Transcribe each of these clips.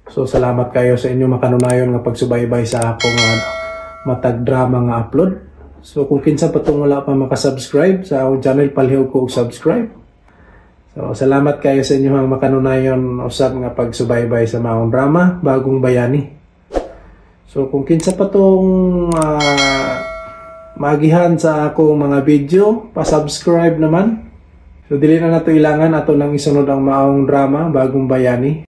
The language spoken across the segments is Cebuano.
So salamat kayo sa inyong makanunayon nga pagsubaybay sa ako nga matag drama nga upload. So kung kinsa pa tong wala pa makasubscribe sa akong channel, palihog ko og subscribe. So salamat kayo sa inyong makanunayon usab nga pagsubaybay sa maong drama Bagong Bayani. So kung kinsa pa tong maagihan sa akong mga video, pa-subscribe naman. So dili na nato ilangan, ato nang isunod ang maong drama Bagong Bayani.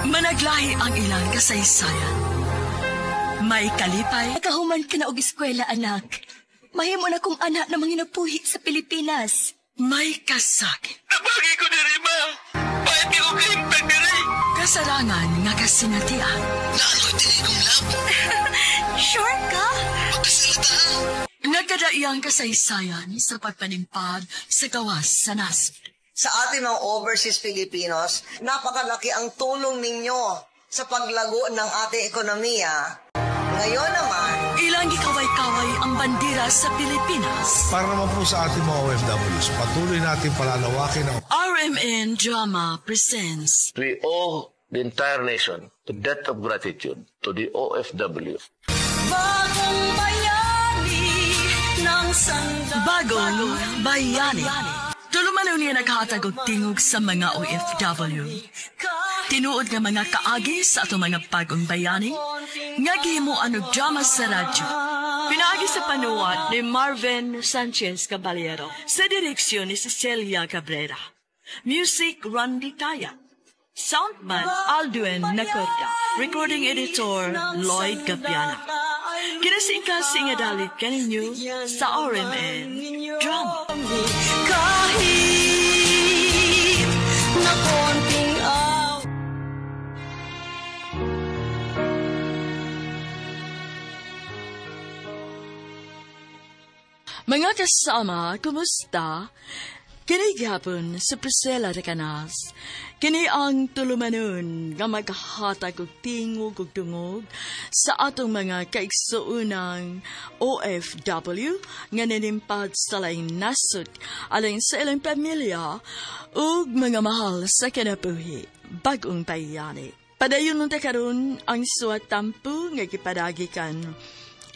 Managlahi ang ilang kasaysayan. May kalipay. Nakahuman ka na og eskwela, anak. Mahimo na kong anak na manginapuhi sa Pilipinas. May kasakit. Nabagi ko diri, ma. Pwede ko kahimtang diri. Kasarangan nga kasinatian. Naanoy diri kong love. Sure ka? Pagkasalata. Nagkadaiyang kasaysayan sa pagpanimpad sa gawas sa nasod. Sa ating mga overseas Filipinos, napakalaki ang tulong ninyo sa paglago ng ating ekonomiya. Ngayon naman, ilang gikaway-kaway ang bandera sa Pilipinas. Para naman po sa ating mga OFWs, patuloy natin palalawakin ang RMN Drama presents We owe the entire nation the debt of gratitude to the OFW. Bagong bayani ng sandang... Bagong Bayani. Tulumanon niya naghatag og tingog sa mga OFW. Tinuod nga mga kaagi sa atong mga bagong bayani, nga gihimuan og drama sa radyo. Pinaagi sa panuwat ni Marvin Sanchez Caballero, sa direksyon ni Cecilia Cabrera. Music, Randy Taya. Soundman, Alduin Nacorda. Recording editor, Lloyd Gabiana. Kinasingkasing adalit kaninyo sa RMN Drama. Kahit na konting aw. Mga kasama, kumusta? Kini gihapon sa Priscilla de Canas. Kini ang tulumanon nga maghatag og tingog ug dungog sa atong mga kaigsuonang OFW nga ninimpad sa laing nasod alang sa ilang pamilya ug mga mahal sa kinabuhi, bagong bayani. Padayon nung karon ang suwat tampo nga gipadagikan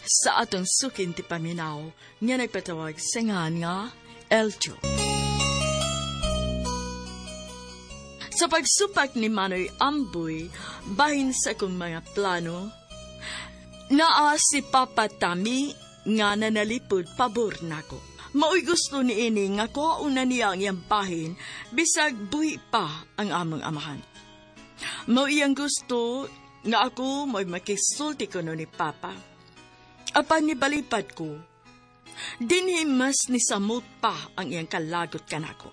sa atong sukin ti paminaw nga nagpatawag sa ngan nga Eljo. Sa pagsupak ni Manoy Amboy, bahin sa kong mga plano, naa si Papa Tami nga nanalipod pabor nako. Maoy gusto ni ini nga kuhauna niya ang iyang bahin, bisag buhi pa ang among amahan. Mao iyang gusto nga ako mo'y makisulti kuno ni Papa. Apan nibalipad ko, dinhi mas nisamot pa ang iyang kalagot kanako.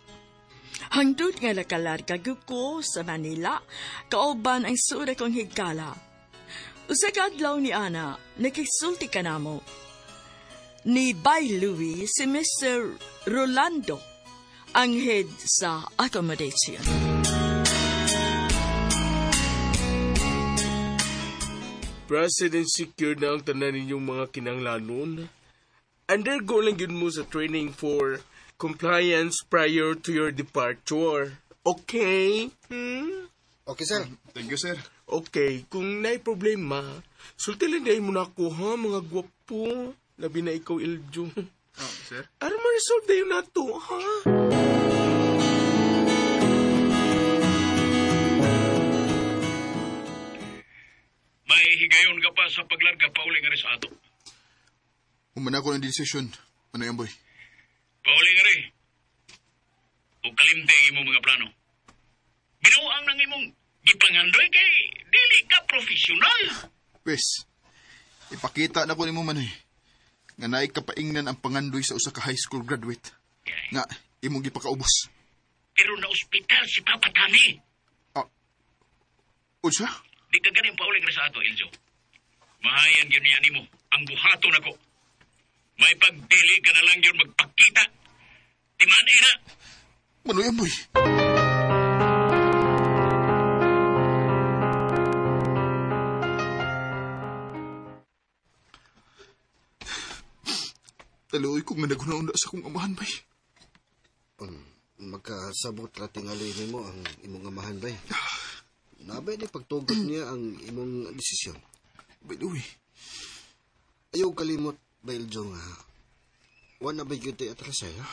Hangtod nga nakalarga ko sa Manila, kauban ang suod akong higala. Usa ka adlaw ni Ana, nakisulti ka namo. Ni Bay Louie si Mr. Rolando, ang head sa accommodation. President, secured na ang tanan ninyong mga kinanglanon. Undergo lang yun mo sa training for compliance prior to your departure. Okay? Hmm? Okay, sir. Thank you, sir. Okay, kung naay problema, sultilan dahil mo na ako, ha, mga gwapo. Labi na ikaw, Iljo. Oh, sir? Aron ma-resolve na yun na to, ha? May higayon ka pa sa paglarga pauli nga rin sa ato. Humana ko ng desisyon. Ano yan, boy? Pauli nga rin. O kalimte ang imong mga plano. Binuang ng imong gipangandoy kay dili ka profesional. Pwes, ipakita na ko nimo man eh. Nga naay kapaingnan ang pangandoy sa usa ka high school graduate. Nga, imong gipakaubos. Pero na ospital si Papa Tami. Ah, unsa? Di ka ganing pauli nga sa ato, Iljo. Mahayan yun niya nimo ang buhaton ako. May pagdili ka na lang yun magpakita. Timani na. Manoy Amboy. Taluoy ko nga naghuna-una sa akong amahan, bay. Magkasabot ra tingali nimo ang imong amahan, bay. Nabay ni pagtugot niya ang imong desisyon. By the way, ayaw kalimot, Bay Eljo, nga wa na bay gyud tay atrasay, ha?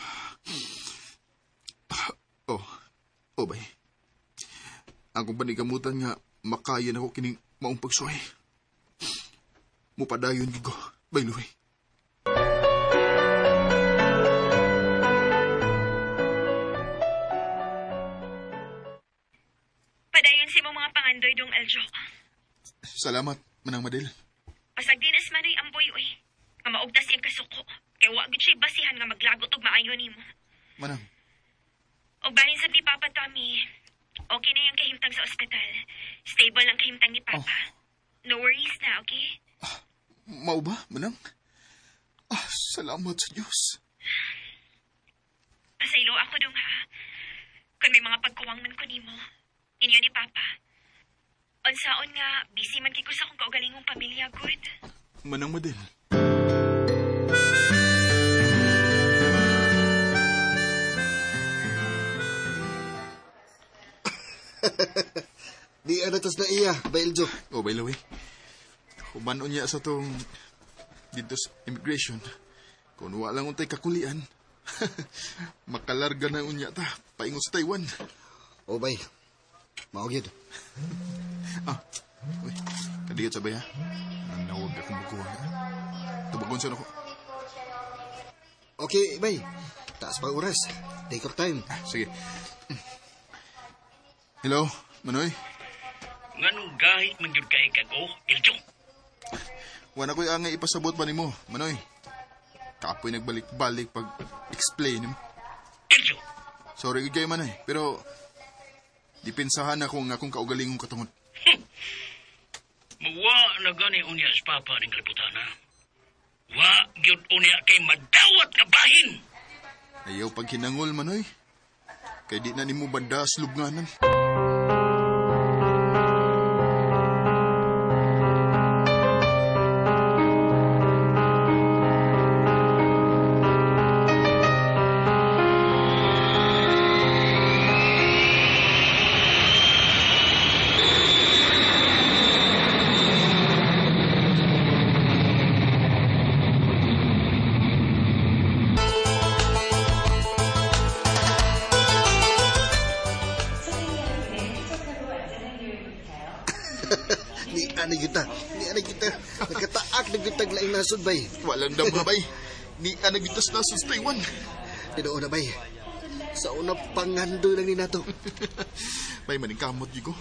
Oh, bay. Ang kong panikamutan nga makaya na ko kining maong pagsuway. Mupadayon gyud ko, Bay Louie. Padayon sa imong mga pangandoy dong Eljo. Salamat, Manang Madel. Pasag dinas manoy amboy oy. Nga maugtas iyang kasuko. Kay wa gid siya basihan nga maglagot og maayo nimo. Manang. Og bahin sad ni Papa Tommy, okay na yung kahimtang sa ospital. Stable ang kahimtang ni Papa. Oh. No worries na, okay? Mao ba, Manang? Salamat sa Diyos. Pasaylo ako dong ha. Kung may mga pagkuwang man ko nimo, ninyo ni Papa. Unsaon nga, busy man kay ko sa akong kaugalingong pamilya, good. Manang Madel. Di ana tas na iya, Bay Eljo. Oh, by the way, humanon niya sa tong dito sa immigration. Kung wala lang untay kakulian, makalarga na unya ta, paingon sa Taiwan. Oh, bay. Mao gyud. Uy, kadiyot sa bay, ha? Nanawag akong bukuha. Tubagon sa ako. Okay, bay. Taas pa oras. Take your time. Sige. Hello, Manoy. Nganong gahi man gyud kay kag o, Eljo? Wala ko'y angay ipasabot pa nimo, Manoy. Kapoy nagbalik-balik pag explain nimo. Eljo. Sorry gyud kayo, Manoy, pero dipinsahan ako nga akong kaugalingong katungod. Mawa na gani unya sa papa ning kalibutan, ha? Wa gyud unya kay madawat ka bahin. Ayaw paghinangol, Manoy. Kay di na nimo bandas lubnganan. Ni ana kita. Nakataak na kita laing nasod, bay. Walang damha, bay. Ni ana kita sa nasod sa Taiwan. Tinuo na, bay. Sa una pangando lang ni nato. Bay, maningkamot gyud ko.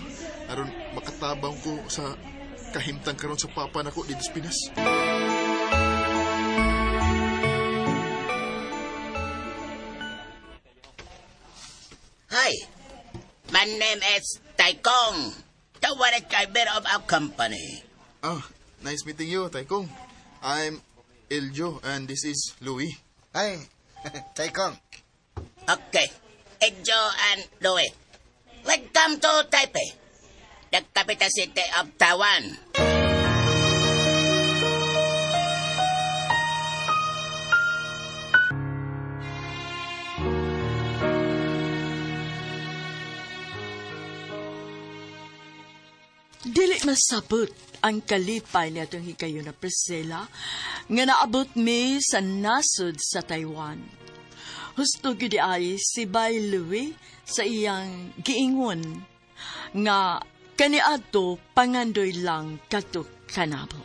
Aron makatabang ko sa kahimtang karon sa papa nako dito sa Pinas. Hi, my name is Taikong, the wallet driver of our company. Nice meeting you, Taikong. I'm Eljo and this is Louie. Hi, Taikong. Okay, Eljo and Louie. Welcome to Taipei, the capital city of Taiwan. Dili masabot ang kalipay ni atong higayon na Priscilla nga naabot mi sa nasod sa Taiwan. Husto gyud ay si Bay Louie sa iyang giingon nga kaniadto pangandoy lang katok kanabo.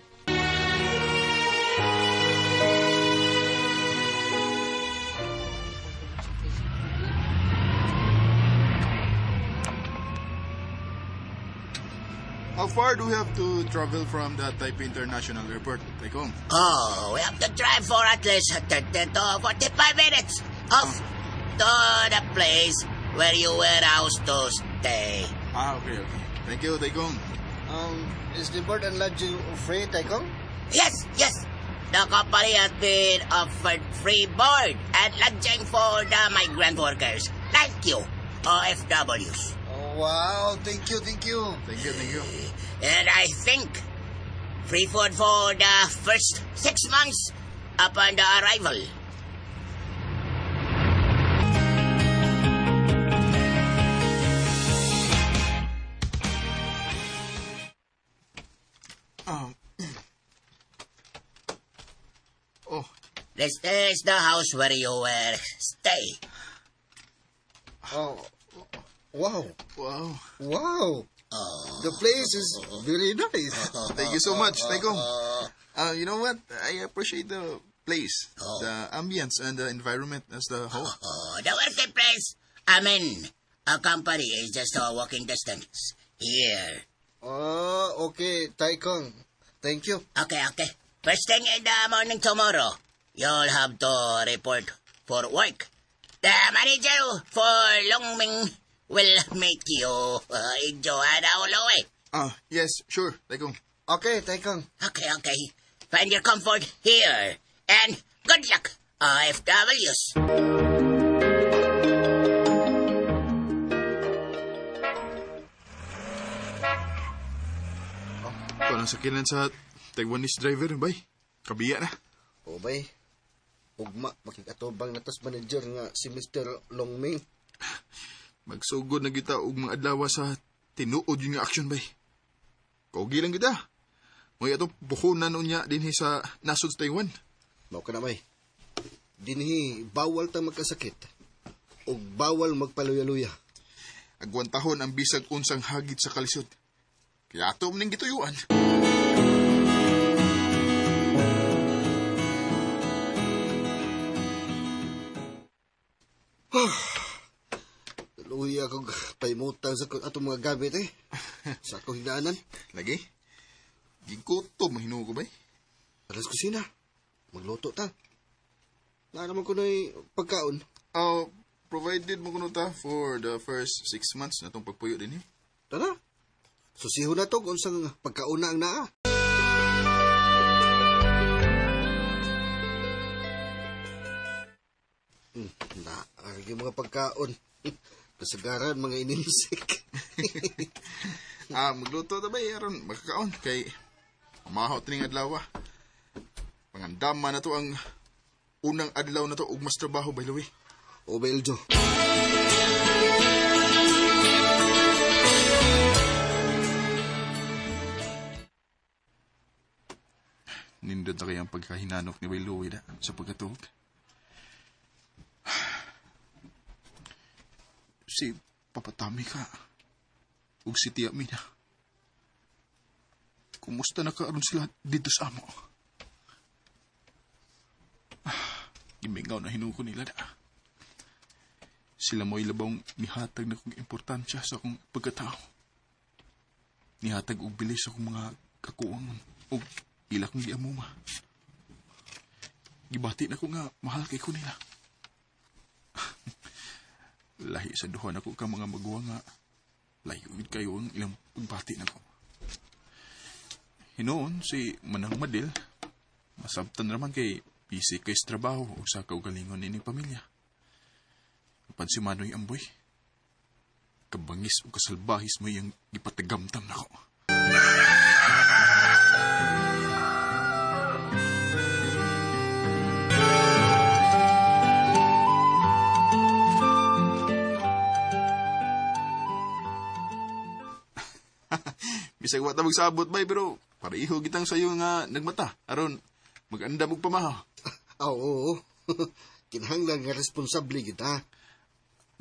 How far do we have to travel from the Taipei International Airport, Taikong? Oh, we have to drive for at least 30 to 45 minutes off to the place where you were housed to stay. Okay, okay. Thank you, Taikong. Is the board and lodging free, Taikong? Yes, yes. The company has been offered free board and lodging for the migrant workers. Thank you, OFWs. Oh, wow, thank you, thank you. Thank you, thank you. And I think free food for the first 6 months upon the arrival. Oh. This is the house where you will stay. Oh, wow. Wow. Wow. The place is very nice. Thank you so much, Taikong. You know what? I appreciate the place, the ambience, and the environment as the whole. Oh, the working place. I mean, a company is just a walking distance here. Oh, okay, Taikong. Thank you. Okay, okay. First thing in the morning tomorrow, you'll have to report for work. The manager for Longming will meet you in Joanna Olowe. Ah, yes, sure, Taikong. Okay, Taikong. Okay, okay. Find your comfort here. And good luck, OFWs. Ito ang sakinan sa Taiwanese driver, bay. Kabiya na. O, bay. Ugma, makikatubang na tas manager nga si Mr. Longming. Magsugod na kita og mga adlaw sa tinuod yung nga action, bay. Kaugi lang kita. May atong puhunan unya dinhi sa nasod sa Taiwan. Mao ka na, bay. Dinhi, bawal ta magkasakit. O bawal magpaluya-luya. Agwantahon ang bisag unsang hagit sa kalisod. Kaya ato ning gituyuan. Luya akong paimutang sa atong mga gamit eh. Sa akong higdaanan. Lagi? Gigutom mahinuo ko ba eh? Alas kusina. Magluto ta. Naaraman ko na'y pagkaon. Oh, provided mo kuno ta for the first 6 months na itong pagpuyo din eh. Tara. Susiho na to kung unsang pagkaon na ang naa. Naa yung mga pagkaon. Kasagaran mga inimsik. Magluto ta ba aron makakaon kay mahaw tining adlaw. Pangandama na to ang unang adlaw na to og mas trabaho by the way. O Beljo. Nindot na kayang pagkahinanok ni Bay Louie da sa pagkatuog. Si Papa Tommy ka ug si Tia Mina. Kumusta na karon sila dito sa amo? Gimingaw na hinuko nila da. Sila mo'y labong nihatag na kong importansya sa akong pagkatao. Nihatag og bilis sa akong mga kakuwangon ug ila kong giamuma. Gibati na ko nga mahal kay ko nila. Lahi sa duha nako ka mga maguwang nga layo gid kayo ang ilang pagbati nako. Hinuon si Manang Madel, masabtan raman kay busy kay sa trabaho o sa kaugalingon nining pamilya. Apan si Manoy Amboy, kabangis o kasalbahis mo iyang gipatagamtam nako. Bisag wa ta magsabot bay pero pareho gitang sayo nga nagmata aron magandam og pamahaw. Oo. Kinahanglan nga responsable kita.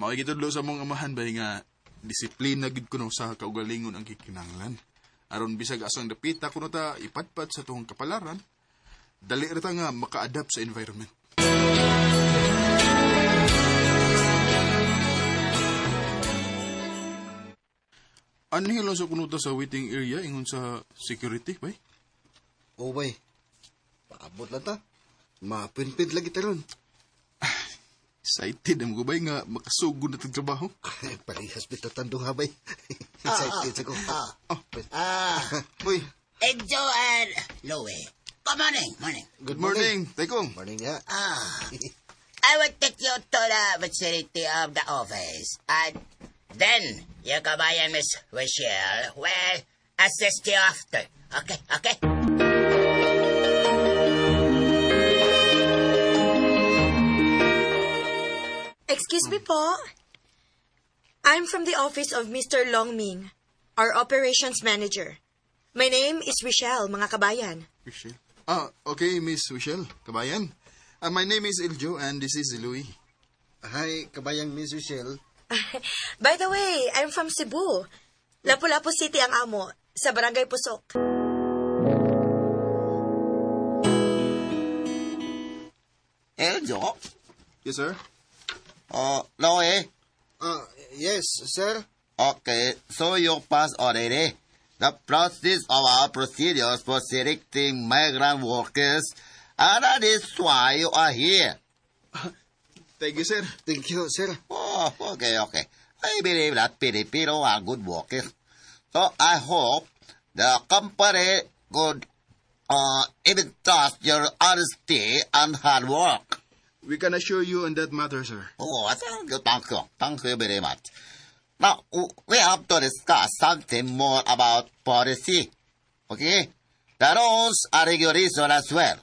Mao gitudlo sa mong amahan bay nga disiplina gid kuno sa kaugalingon ang kikinahanglan. Aron bisag asang dapita kuno ta ipadpad sa tuhong kapalaran, dali ra ta nga maka-adapt sa environment. Anhi lang sa kuno ta sa waiting area ingon sa security bay? Oo bay. Paabot lang ta. Mapinpid lagi ta ron. Excited ang gubay nga makasugod na tag trabaho. Parehas bitaw tandong ha bay. Excited sa ko. Uy. Enzo and Louie. Good morning, morning. Good morning, Taikong. Morning ya. I will take you to the vicinity of the office. And then, your kabayan, Miss Rochelle, will assist you after. Okay, okay? Excuse me po. I'm from the office of Mr. Longming, our operations manager. My name is Rochelle, mga kabayan. Rochelle? Okay, Miss Michelle, kabayan. My name is Iljo and this is Louie. Hi, kabayang Miss Michelle. By the way, I'm from Cebu. Lapu-Lapu City ang amo, sa Barangay Pusok. Eljo? Yes, sir? Louie? Yes, sir. Okay, so you passed already. The process of our procedures for selecting migrant workers, and that is why you are here. Thank you, sir. Thank you, sir. Oh, okay. I believe that Filipino are good workers. So I hope the company could even trust your honesty and hard work. We can assure you on that matter, sir. Oh, thank you, thank you. Thank you very much. Now, we have to discuss something more about policy. Okay? The rules are regulation as well.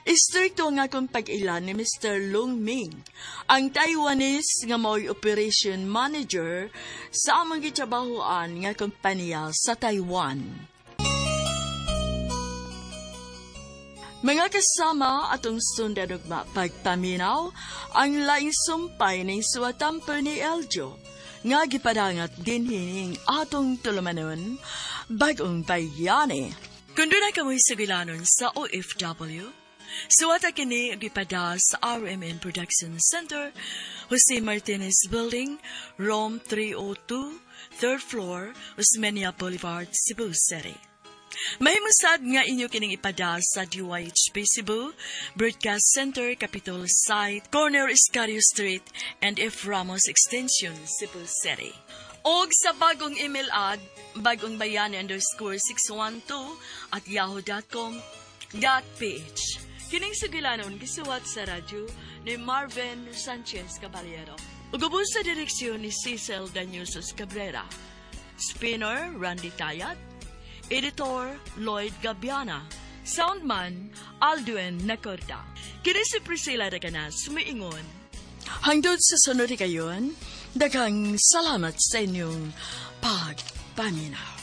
Istrikto nga akong pag-ilan ni Mr. Long Ming, ang Taiwanese nga mao'y operation manager sa among gitrabahoan nga kompanya sa Taiwan. Mga kasama atong sundan ugma pagpaminaw ang laing sumpay ning suwatampo ni Eljo nga gipadangat dinhining atong tulumanon bag-ong bayani. Kung doon na kamoy sugilanon sa OFW, suwata kini gipada sa RMN Production Center, Jose Martinez Building, Room 302, 3rd floor, Osmeña Boulevard, Cebu City. Mahimusad nga inyo kining ipada sa DYHP Cebu, Broadcast Center, Capitol Site, Corner Escario Street, and F. Ramos Extension, Cebu City. Og sa bagong email ad, bagongbayani_612@yahoo.com.ph. Kining sugilanon gisuwat sa radyo ni Marvin Sanchez Caballero. Ug ubos sa direksyon ni Cecil Danusos Cabrera. Spinner Randy Tayat. Editor Lloyd Gabiana. Soundman Aldwin Nacorda. Kini si Priscilla Raganas sumiingon. Hangtod sa sunod kayon, daghang salamat sa inyong pagpaminaw.